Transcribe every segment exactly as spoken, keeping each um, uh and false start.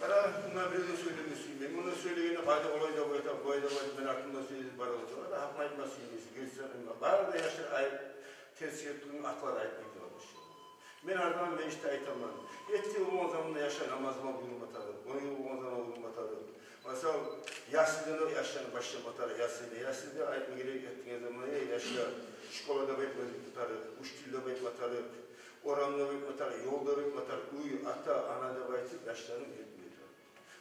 Ара, муна биревге сёйлеме сюймеймен. Муна сёйлегенде къайда олай да къойта, булай да къойта, мен артымдан сёйлеп бара болса, ара, гьакъны айтма сюймейсиз. Гелсин, бары да яшлар ай-, терс этген атлар айтмайды, къардаш. Мен гьар заман межитде айтаман. Етти йыл болгъан заманда яшлар намазына уьйренме тарыкъ, он йыл болгъан заманда уьйренме тарыкъ. Масала, яслиден о яшланы башлама тарыкъ, яслиде. Яслиде айтма герек, эртенги заман, эй, яшлар, школада айтма тарыкъ, учитель деп айтма тарыкъ, орамда айтма тарыкъ, ёлда айтма тарыкъ, уьй, ата, ана деп айтып, яшланы уьйретме тарыкъ.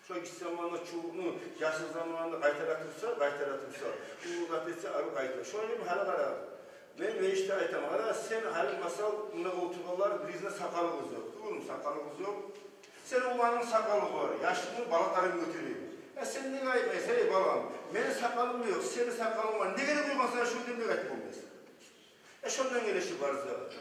Шо гиччи заманда чубукъну, яшлы заманында къайтара турса, къайтара турса, уллу зат этсе, арив къайтар. Шону гьали къара. Мен межитде айтаман, къара, сен гьали, масала, мунда олтургъанлар, бирисине сакъалыгъыз ёкъ. Тюгюлмю, сакъалыгъыз ёкъ. Сени уланынг сакъалы бар, яшлыгъынг, балагьларынг гётере. Э, сен неге айтмайсан, эй балам, мени сакъалым ёкъ, сени сакъалынг бар, неге де къойгъансан шо деп неге айтып болмайсан? Э, шондан геле чи бар зат.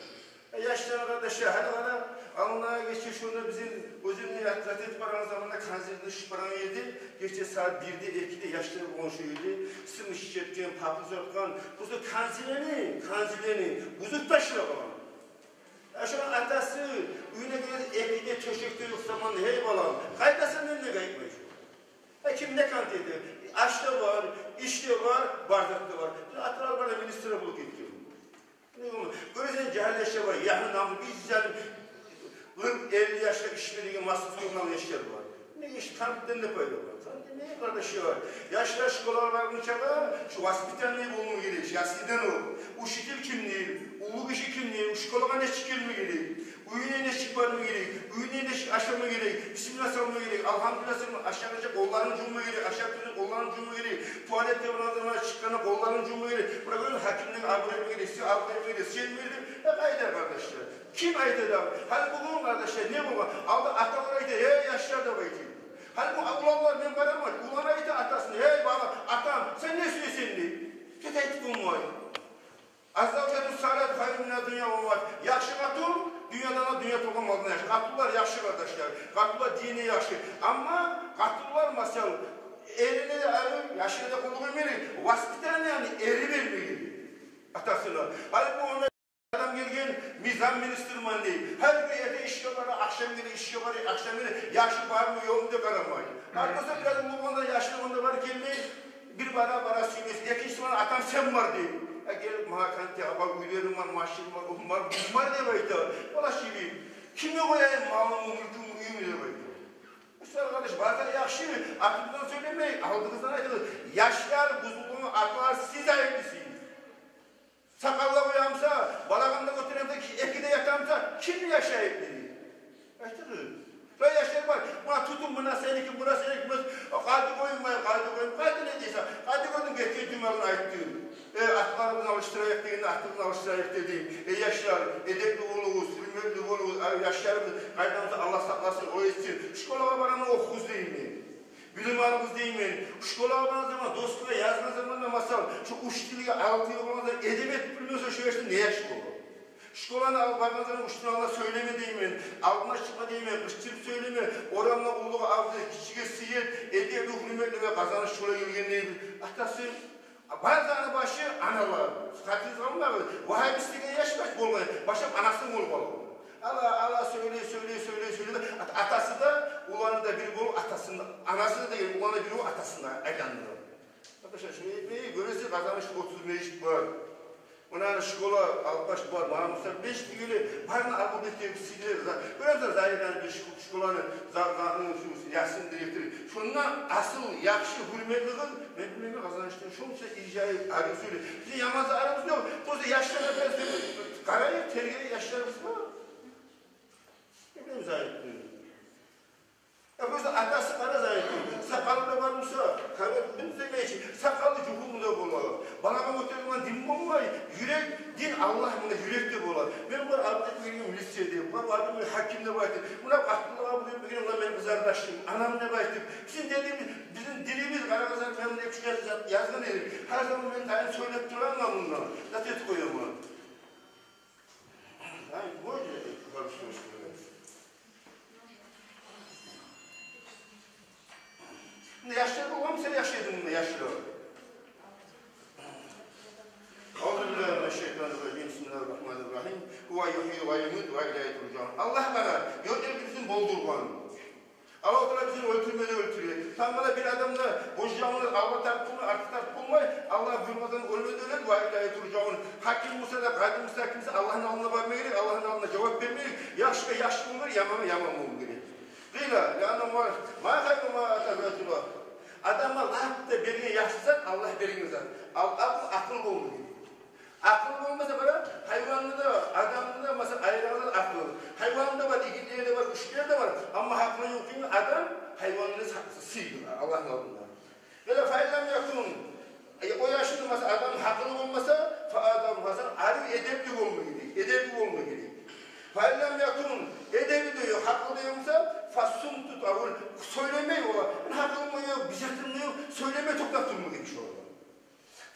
Э, яшлар, къардашлар, гьали къара, алдына гече шонда бизин оьзюмню ят-, зат этип барагъан заманда, консервный ичип барагъан ерде, гече сагьат бирде, экиде яшлар болгъан шо ерде, сым ичип этген, папир сорткъан, просто консервныйни, консервныйни бузуп ташлагъан. Э, шону атасы уьюне геле, экиде тёшекде юхлайгъан заманда, гьей балам, къайтасан, мен неге айтмайсан? Э, ким не кант эте? Аш да бар, иш де бар, бар зат да бар. Биз аталар бар, министр болуп гетген. Гёресен, жагьил яшлар бар, яхшы намус, биз яны къыркъ, элли яшгъа иш береген масгъара яшлар бар. Неге иш, кантдан не пайда бар? Кантдан не, къардашлар? Яшлар школагъа баргъынчагъа шу воспитание болма герек, яслиден о. Учитель кимдир, уллу гиши кимдир, школагъа нечик гелме герек? Уьюне нечик барма герек, уьюне нечик ашама герек, бисмилла салма герек, алгьамдулилла салма, ашагъынча къолларын жувма герек, ашап туруп къолларын жувма герек, туалетге баргъан заманда, чыкъгъанда къолларын жувма герек. Бирев гьакимден абур этме герек, сизге абур этме герек, сизге этме герек деп. Э, къайда, къардашлар? Ким айта да? Гьали бугюн, къардашлар, не болгъан? Алда аталар айта, эй, яшлар деп айта. Гьали бу уланлар, мен бараман, улан айта атасына, эй, бала, атам, сен не сюесен дей. Гет, айтып болмай. Аз-завжату ссалигьату хайрун мина ддунья ва ма фигьа. Яхшы къатун дюньядан да, дюнья толгъан малдан яхшы. Къатунлар яхшы, къардашлар. Къатунлар динине яхшы. Амма къатунлар, масала, эрине де, яшына да къуллукъ этмейли, воспитание, яни, эри бермейли атасына. Гьали бу онда адам гелген, мен замминистрман дей. Гьар гюн эртен ишге бара, ахшам геле, ишге бара, ахшам геле, яхшы бармы, ёкъму деп къарамай. Гьар болса бираз уллу болгъанда яшны онда бар гелмей, бир бара, бара сюймес. Экинчи заман, атам, сен бар дей. Э, гелип, магъа кант этип, абай, уьйлерим бар, машинам бар, уьюм бар, буйум бар деп айта. Бала шири, кимге къояйым малымы, мюлкюмю, уьюмю деп айта. Устаз къардаш, базар яхшы, артыгъыздан сёйлемей, алдыгъыздан айтыгъыз. Яшлар бузулгъан, аталар, сиз айыплысыз. Сакъалда къоямса, балагъанда гётеремсе, ки-, экиде ятамса, ким яшай эди? Айтыгъыз. Бу яшлар бар. Муна тутун, муна сеники, муна сеники, муна, къады къоймай, къады къоймай, къады не дейсе, къады къойдум, гетген жумагюн айтдым. Э, атларыбызны алышдырайыкъ дегенде, атыбызны алышдырайыкъ дедим. Э, яшлар, эдепли болугъуз, гьюрметли болугъуз, ай, яшларыбыз, къайдам буса, Аллагь сакъласын, о этсин. Школагъа бараман, охугъуз деймен. Билим алыгъыз деймен. Школагъа баргъан заман, досгъа язгъан заманда, масала, шу учительге алты йыл болгъан заман эдеп этип билмесе, шу яшда не яш болур? Школаны алып баргъан заман учительни алдына сёйлеме деймен, алдына чыкъма деймен, къычырып сёйлеме, орамда уллугъа абур эт, гиччиге сый эт, эдепли, гьюрметли ва къазанышлы школагъа гелген деймен. Атасы, бары затны башы аналар. Хатиригизге алынгъыз, вагьабист деген яш баш болгъан, башлап анасындан болуп къалгъан. Ала, ала, сёйлей, сёйлей, сёйлей, сёйлей. Ат-, атасы да, уланы да бир болуп, атасына, анасы да деген, уланы бир болуп, атасына айланды. Къардашлар, шуну этмей, гёресиз, Къазанышлы отуз межит бар. Муна школа алпаш бар, муна мусар беш тюгюл, барын абур этип, сыйлы, за-, гёресиз, Заринаны бир шко-, школаны, за-, за-, шу ясин директору. Шондан асыл, яхшы, гьюрметли къыз, мен билмеймен, Къазанышлыны шонча ижайып, арив сёйлей. Бизин яман затларыбыз ёкъ, просто яшларына бираз къарайыкъ, тергейик, яшларыбыз бар. Не билейим, зайыпны. Э, просто атасы къара зайыпны. Сакъалы да бар буса, къара, мен демейчи, сакъалы жугьуму да бола. Балагъа оьтеген дин болмай, юрек, дин Аллагь, муна юрекде бола. Мен бар абдет берген милиция деп, бар абдет берген гьаким деп айтып, муна къатынлагъа бу деп берген, муна мени къызардашым, анам деп айтып. Бизин динибиз, бизин динибиз, къарагъыз, мен муна эки-уьч яз-, язгъан эдим. Гьар заман мен дайым сёйлеп тургъанман мунда. Зат этип къояман. Ай, можно это по-русски сказать? Мунда яшлар болгъанмы, сен яхшы эдинг мунда, яшлар? أعوذ بالله من الشيطان الرجيم. بسم الله الرحمن الرحيم. هو يحيي ويميت وإليه ترجعون. Аллагь къара, ёкъ эдигиз бизин болдургъан. Аллагь Таала бизин Тамала бир адам да бош жагъына алгъа тартып болмай, артгъа тартып болмай, Аллагь буюргъандан оьлме де оьледи, ва илайгьи туржаун. Гьаким буса да, къади буса да, ким буса, Аллагьны алдына барма герек, Аллагьны алдына жавап берме герек. Яхшыгъа яхшы болма герек, ямангъа яман болма герек. Къыйла, яни ва ма хайру ма ата ражула. Адамгъа лап да берген яхшы зат, Аллагь берген зат. Ал-акъл, акъыл болма герек. Акъыл болмаса, къара, гьайванны да, адамны да, масала, айырагъан акъыл. Гьайванны да бар, игитлери де бар, гючлери де бар. Амма акъылы ёкъ деген адам гьайванны са-, сыйлы, Аллагьны алдында. Къыла фа ин лам якун. Э, о яшны, масала, адам акъылы болмаса, фа адабу, масала, арив, эдепли болма герек, эдепли болма герек. Фа ин лам якун, эдеби де ёкъ, акъылы да ёкъ буса, фа сумту, а ол сёйлемей о, акъылым да ёкъ, бир затым да ёкъ, сёйлемей токътап турма герек шо адам.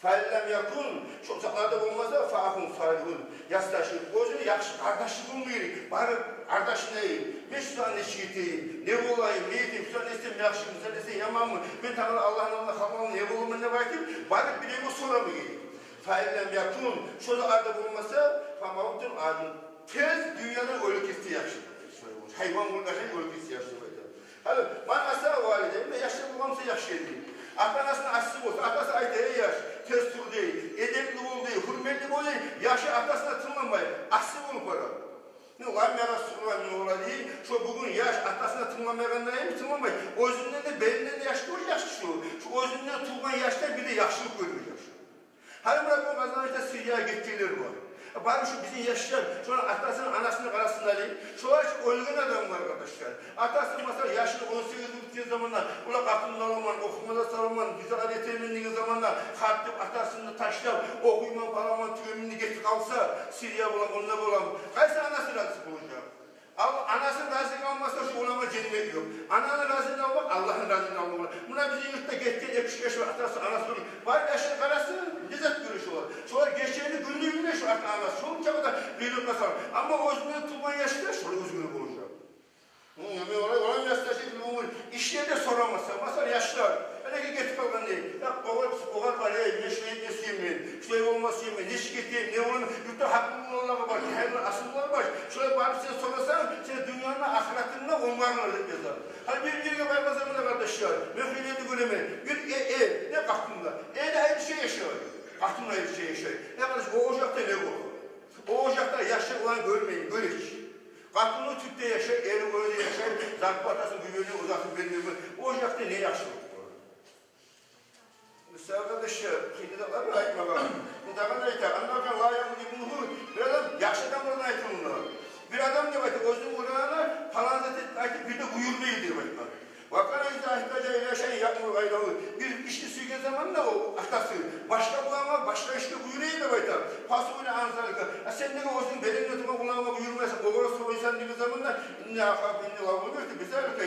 Фа ин лам якун, шо сагьатда болмаса, фа ахун салигьун ясташир. Оьзюню яхшы къардашы болма герек. Барып къардашына: «Мен шуланы нечик этейим, не болайым, не этейим, шуланы этсем яхшымы, муну этсем яманмы, мен тагъы Аллагьны алдына халкъ алдына не боламан?» — деп айтып, барып биревге сорама герек. Фа ин лам якун, шо да арада болмаса, фа мавтун адин, тез дюньядан оьлюп гетсе яхшы. Гьайван болуп яшай, оьлюп гетсе яхшы деп айта. Гьали, ман аса валидайгьи, яхшы болгъан буса яхшы эди. Ата-анасына асси болса, атасы айта: «Эй яш, тез тур», — дей, «эдепли бол», — дей, «гьюрметли бол», — дей. Яшы атасына тынгламай, асси болуп бара. Не, лам яра сугъра мин валадигьи, шо бугюн яш атасына тынгламайгъанда эми тынгламай, оьзюнден де, белинден де яхшы гёрежек шо. Шо оьзюнден тувгъан яшдан бир де яхшылыкъ гёрмежек шо. Гьали муна бу Къазанышда Сириягъа гетгенлер бар. Барып шо бизин яшлар, шолар атасын, анасын къарасын гьали. Шолар чы оьлген адамлар, къардашлар. Атасы, масала, яшыны он сегиз йыл битген заманда, олар къатынын аламан, охумагъа саламан, бир зат этермен деген заманда, къайтып атасын да ташлап, охуйман, паламан, тюгюмен деп гетип къалса, Сирия болам, онда болам, къайсы анасы рази болажакъ? Ал, анасыны разилигин алмаса, шо уланлагъа женнет ёкъ. Ананы разилигин алмакъ — Аллагьны разилигин алмакъ бола. Муна бизин юртда гетген эки-уьч яш бар, атасы, анасы оьлюп, бар яшын къарасын, не зат гёре шолар. Шолар гечени-гюнню билмей шо ата-анасы, шончакъы да къыйынлыкъгъа салып. Амма оьзюнден тувгъан яшда шолай оьзгере болажакъ. Гьы, мен олай, олай яшда шекилли умур, ишлерде сорамаса, масала, яшлар, гьали гетип къалгъан дей. Я, огъар, огъар бар, эй, мен шулай этме сюемен, шулай болма сюемен, нечик этейим, не болайым, юртда гьакъыллы уланлар бар, гьайырлы асиллер бар. Шолай барып сен сорасанг, сени дюньянгда, ахыратынгда онгарылар деп яза. Гьали бир ерге баргъан заманда, къардашлар, мен гьали де гёремен, бир э-, эр де къатынны да, эр де айрыча яшай, къатын да айрыча яшай. Я, къардаш, о ожакъда не бола? О ожакъда яшлар оланы гёрмей, гёрмей чи. Къатыны тюпде яшай, эри оьрде яшай, зарплатасын бир-бирине узатып бермей, о ожакъда не яхшылыкъ бар? Мисал, къардашлар, къыйны да бар айтмагъа. Бу дагъы да айта, аннагьу ла яъмуру ибнугьу, бир адам, яхшы адам булан айтылына. Бир адам деп айта, оьзюню уланына палан зат эт деп айтып, бир де буюрмай деп айтгъан. Ва кана иза ихтажа ила шайин яъмуру гъайрагьу. Бир ишни сюйген заманда о атасы башгъа улангъа, башгъа ишге буюра эди деп айта. Фасуила ан залика. А сен неге оьзюнг беренге тургъан улангъа буюрмайсан, огъар сорайсан деген заманда, инни ахафу, инни ла уъмирту би залика,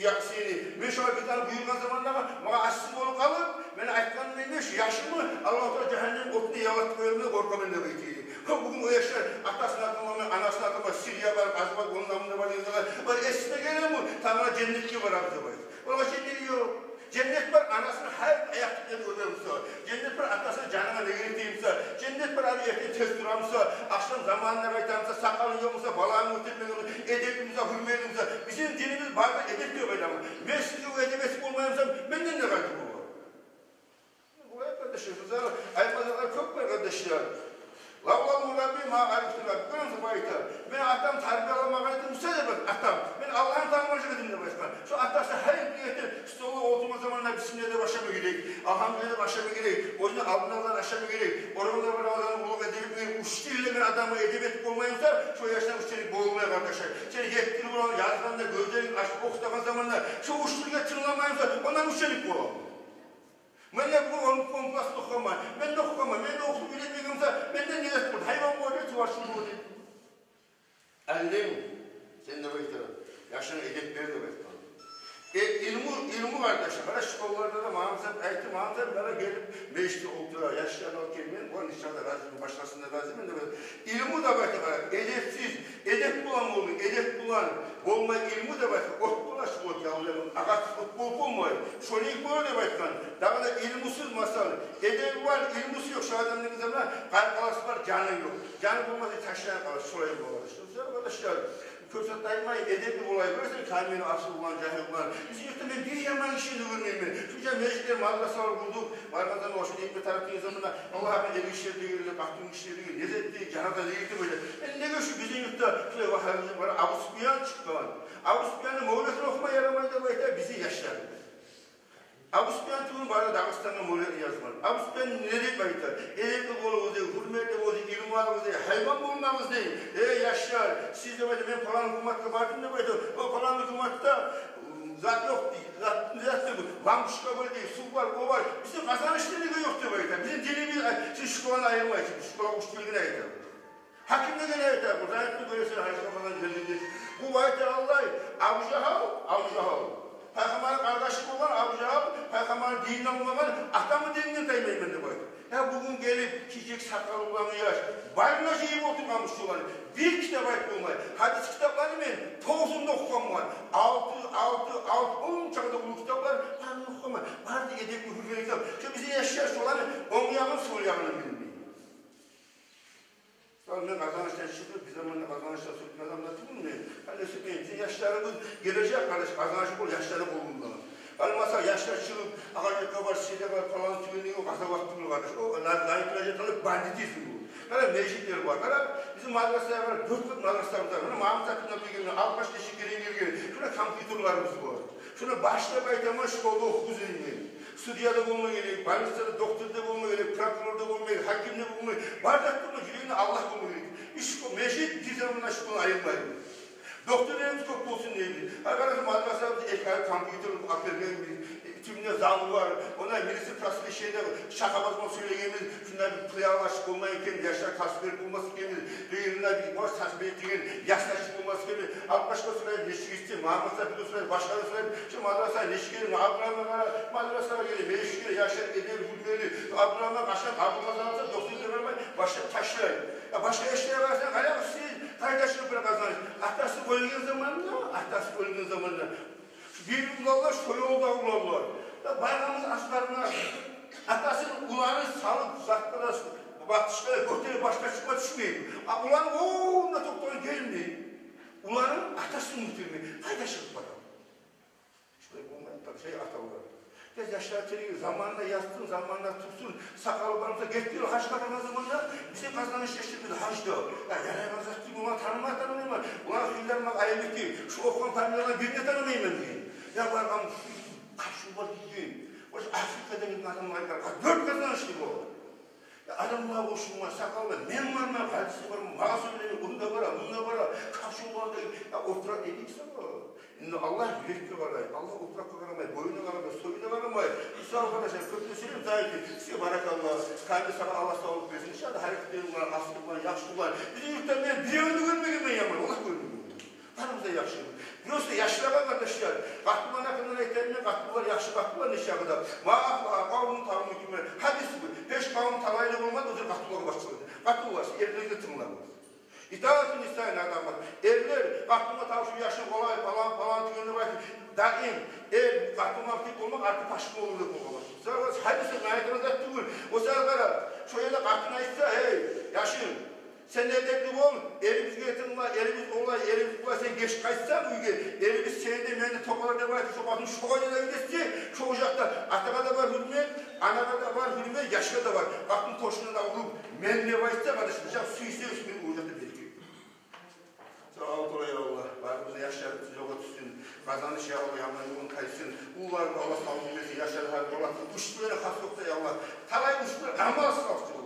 яъсини. Мен шолай бир зат буюргъан заманда магъа асси болуп къалып, мен айтгъанны этмей, шо яшымны Аллагьу Таала жагьаннем отуна ялатып къоярман деп къоркъаман деп айта эди. Гьа, бугюн о яшлар атасына тынгламай, анасына тынгламай, Сирия барып, азбар, онда-мунда бар деген заман, олар эсине гелеми, тамала женнетге барабыз деп айтып. Олар женнет ёкъ. Женнет бар, анасыны гьар аякъ тюпден оьбе буса. Женнет бар, атасына, жанынга не герек дей буса. Женнет бар, аны эртен тез тура буса, ахшам заманында къайта буса, сакъалы ёкъ буса, баланы оьлтюрмеген буса, эдепли буса, гьюрметли буса. Бизин динибиз бары да эдеп деп айта. Мен сизге о эдеп этип болмай бусам, менден не къайда бола? Булай, къардашлар, бизлер айтма затлар кёп бар, къардашлар. Лавла мурабби ма арифту рабби. Гёремисиз, бу айта: «Мени атам тарбияламагъан эди буса, — деп, — атам, мен Аллагьны танымажакъ эдим», — деп айтгъан. Шо атасы гьар гюн эртен столгъа олтурма заманда бисмилла деп ашама герек, алгьамдулилла деп ашама герек, оьзюню алдындагъыланы ашама герек, оьренлер бар, оьзюню уллу эдеби булан учитель де мен адамгъа эдеп этип болмай буса, шо яшдан ученик болмай, къардашлар. Сен етти йыл болгъан, язгъанда, гёзлеринг ачып охутагъан заманда шо учительге тынгламай буса, ондан ученик боламы? Мен де бугюн он, он класс охугъанман, мен де охугъанман, мен де охуп уьйренмеген буса, менден не зат болду? Гьайван болду, туварчын болду. Алим, сен деп айтгъан, яшынга эдеп бер деп айтгъан. Э, илму, илму, къардашлар, къара, школаларда да, магъа сен айтды, магъа сен бара гелип межитге олтура, яшлар алып гелген, олар иншаллагь рази, башгъасына рази мен деп айтгъан. Илму деп айтгъан, эдепсиз, эдеп булан болду, эдеп булан болмай илму деп айтгъан, от бола шо, от, ялгъан агъач от болуп болмай. Шолай бола деп айтгъан. Дагъы да илмусуз, масала, эдеби бар, илмусу ёкъ шо адамны, заманда къаркъарасы бар, жаны ёкъ. Жаны болмаса, ташланып къала, шолай бола. Шо, къардашлар, Кёп зат айтмай, эдепли болайыкъ. Гёресен, камил, асил булан, жагьил булан. Бизин юртда мен бир яман гишини гёрмеймен. Шунча межитлер, мадрасалар къурдукъ. Баргъан заман, ошо экме тарыкъ деген заманда, Аллагь, эр гишилер дегенлер, къатын гишилер деген, не зат деген, жаназа не гетип къоя. Энни неге шу бизин юртда шулай вагьабизм бар, Абусупиян чыкъгъан? Абусупиянны мавлетин охума ярамай деп айта бизин яшлар. Абусупиян тюгюл бары Дагъыстангъа мавлетни язгъан. Абусупиян не деп айта? Эдепли болугъуз дей, гьюрметли болугъуз дей, илму алыгъыз дей, гьайван болмагъыз дей. Эй, яшлар, сиз деп айта, мен палан гьукуматгъа бардым деп айта. О палан гьукуматда, м, зат ёкъ дей, зат, зат ёкъ. Лампочка бар дей, сув бар, о бар. Бизин Къазанышда неге ёкъ деп айта. Бизин динибиз, ай, сиз школаны айырмайсыз, школа учителигин айта. Гьаким деген айта, бу зайыпны гёресен, гьажгъа баргъан гелинни. Бу айта, Аллагь, Абужагьал, Абужагьал. Пайхаммарны къардашы болгъан Абужагьал, пайхаммарны динин алмагъан, атамны дининден таймайман деп айта. Я бугюн гелип, чечек сакъалы булан яш, барын да жыйып олтургъан мусулман. Бир китап айтып болмай. Гьадис китапланы мен тогъузун да охугъанман. Алты, алты, алты, он чакъы да уллу китаплар, барын охугъанман. Бары да эдепли, гьюрметли китап. Шу бизин яшлар шоланы онг ягъын, сол ягъын билмей. Мисал, мен Къазанышдан чыгъып, бир заманда Къазанышда сюрген адам да тюгюлмен. Гьали сюрген, бизин яшларыбыз гележек, къардаш, Къазаныш бол, яшланы къолунда. Гьали, масала, яшлар чыгъып, Агъачакъгъа бар, шеге бар, палан тюгюл, о къазават тюгюл, къардаш. О, на-, наиплажа талып бандитизм бу. Къара, межитлер бар, къара, бизин мадрасагъа къара, дёрт къат мадрасабыз бар. Муна Магьаммат-Сапиевни билгенлер, алтмыш нече керен гелген. Шунда компьютерлерибиз бар. Шуну башлап айтаман, школда охугъуз деймен. Судья да болма герек, больницада доктор да болма герек, прокурор да болма герек, гьаким де болма герек. Бар зат болма, жюрегинде Аллагь болма герек. Иш ко-, межит бир заманда школаны айырмай. Докторларыбыз кёп болсун дейбиз. Ай, къарасанг, мадрасабызда эки ай компьютер алып бергенбиз. Тюбюнде залы бар. Онда министр просвещения шакъабазман сёйлегенбиз. Шунда бир пыялаш болмай экен, яшлар касбер болмас экенбиз. Бир еринде бир бош сасбер деген яшлар болмас экенбиз. Алпашгъа сорай, нечик этсе, Магьаммат-Сапиевден сорай, башгъадан сорай. Шу мадраса нечик экен, Абдурагьмангъа къара, мадрасагъа геле, нечик экен, яшлар эдепли, гьюрметли. Абдурагьман къачан къабул къазанса, докторлукъ бермей, башлап ташлай. Я башгъа яшлар барса, къарагъыз сиз, къайда чыгъып бир Къазаныш. Атасы оьлген заманда, атасы оьлген заманда. Бир уланлар шо ёлда уланлар. Я баргъанбыз асларына, атасын уланы салып, затгъа да, бакътышгъа да гётерип, башгъа чыкъма тюшмей. А уланы онда токътагъан гелмей. Уланы атасын гётермей. Къайда чыгъып бара? Шулай болмай, тап шей аталар. Тез яшлар тергев, заманында ятсын, заманында турсун, сакъалы бар буса, гетди, гьажгъа баргъан заманда, бизин Къазаныш яшлар бир гьажда. Я, ярайгъан зат тюгюл, оланы танымай, танымайман. Оланы хыйларына айып этди. Шу охугъан фамилияланы бирин де танымайман деген. Я баргъан, къапшукъ бар деген. Оьзю Африкадан гелген адамлар бар. Дёрт къазанышлы бу. Адамлар къошулма, сакъаллар, мен барман, къайдасы бар, магъа сёйлеме, онда бара, мунда бара, къапшукъ бар деген. Я опуракъ эдик сама. Энни Аллагь юрекге къарай, Аллагь опуракъгъа къарамай, боюна къарамай, союна къарамай. Мисал, къардашлар, кёп де сёйлеймен, зайыпны. Сизге баракалла, камил сагъа Аллагь савлукъ берсин. Иншаллагь, гьаракатлары булан, асил булан, яхшы булан. Бизин юртда мен биревню гёрмегенмен яман, Аллагь гёрмегенмен. Барыбыз да яхшы. Просто яшлагъа, къардашлар, къатынланы гьакъындан айтайым мен, къатынлар яхшы, къатынлар нечакъы да. Ма афлагьа къавмун талайгьа, гьадис бу. Гьеч къавум талайлы болмады, оьзю къатынлагъа башчылыкъ. Къатынлар, сиз эрлерге тынглама. Итаатун нисаи, адамлар. Эрлер къатынгъа тапшуруп, яшынг къолай, палан, палан тюгюл деп айтып, даим эр къатынгъа тип болмакъ, арты пашман болур деп болгъан. Гьадисде мен айтагъан зат тюгюл. О саялы къара, шо ерде къатын айтса, эй, яшым, сен де эдепли бол, эрибизге тынгла, эрибиз олай, эрибиз булай, сен геч къайтсанг уьйге, эрибиз сени де, мени де токъалар деп айтып, шо къатын шо къайда да уьйде этсе, шо ожакъда атагъа да бар гьюрмет, анагъа да бар гьюрмет, яшгъа да бар. Къатын къошуна да уруп, мен деп айтса, къардаш, бижакъ сюйсе, уьстюне ожакъда берекет. Сагъа Аллагь, я Аллагь, барыбызны да яшларыбызны ёлгъа тюзсюн. Къазаныш, я Аллагь, яман ёлдан тайсын. Уллуларыбызгъа Аллагь савлукъ берсин, яшлар гьар бола. Учителлер хас ёкъда, я Аллагь. Талай учителлер амалсыз къалып чыгъа.